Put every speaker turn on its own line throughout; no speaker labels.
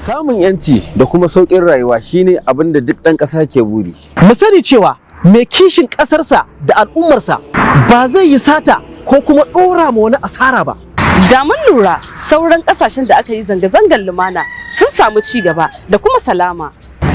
Samun yanci da kuma sauƙin rayuwa shine abin da duk ɗan ƙasa ke buri.
Mu sani cewa mai kishin ƙasarsa da al'ummarsa ba zai yi sata ko kuma ɗora ma wani asara ba.
Da mun lura, sauran kasashen da aka yi zanga-zangar lumana sun samu ci gaba da kuma salama.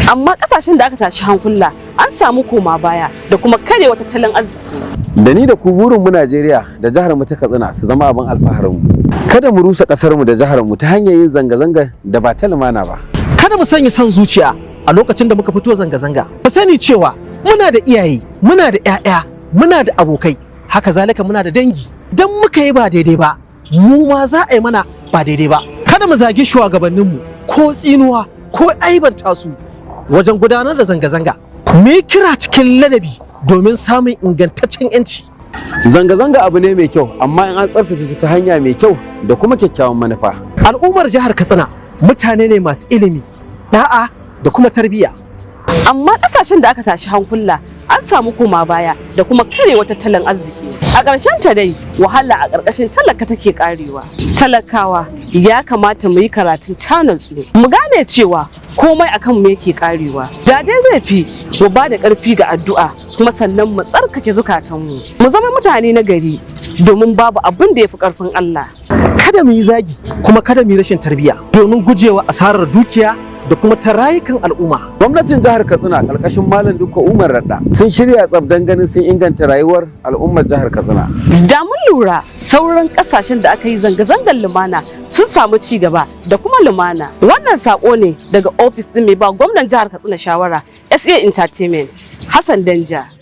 Amma kasashen da aka tashi hankula, an samu koma baya da kuma karewa tattalin arziki.
Da ni da ku, burin mu Najeriya da jihar mu ta Katsina su zama abin alfaharin mu. Kada mu rusa ƙasar mu da jihar mu ta hanyar yin zanga-zanga da ba ta lumana ba.
Kada mu sanya son zuciya a lokacin da muka fito zanga-zanga. Mu sani cewa muna da iyaye, muna da 'ya'ya, muna da abokai, haka zalika muna da dangi. Dan muka yi ba daidai ba, mu ma za a yi mana ba daidai ba. Kada mu zagi shugabanninmu ko tsinuwa ko aibanta su wajen gudanar da zanga-zanga. Mu yi kira cikin ladabi domin samun ingantaccen 'yanci.
Zanga-zanga abu ne mai kyau, amma in an tsaftace ta hanya mai kyau da kuma kyakkyawan manufa.
Al'ummar jihar Katsina mutane ne masu ilimi, da'a da kuma tarbiyya.
Amma kasashen da aka tashi hankula, an samu koma baya da kuma karewa tattalin arziki. A ƙarshen ta dai, wahala a ƙarƙashin talaka take karewa. Talakawa, ya kamata mu yi karatun ta natsu, mu gane cewa komai akan mu yake karewa. Da dai zai fi mu ba da ƙarfi ga addu'a, kuma sannan mu tsarkake zukatanmu, mu zama mutane na gari, domin babu abin da ya fi ƙarfin Allah.
Kada mu yi zagi, kuma kada mu yi rashin tarbiyya, domin gujewa asarar dukiya da kuma ta rayukan al'umma.
Gwamnatin jihar Katsina ƙarƙashin Malam Dikko Umar Radda sun shirya tsaf don ganin sun inganta rayuwar al'ummar jihar Katsina.
Da mun lura, sauran kasashen da aka yi zanga-zangar lumana sun samu ci gaba da kuma lumana. Wannan sako ne daga ofis din mai ba gwamnan jihar Katsina shawara, SA Entertainment, Hassan Danja.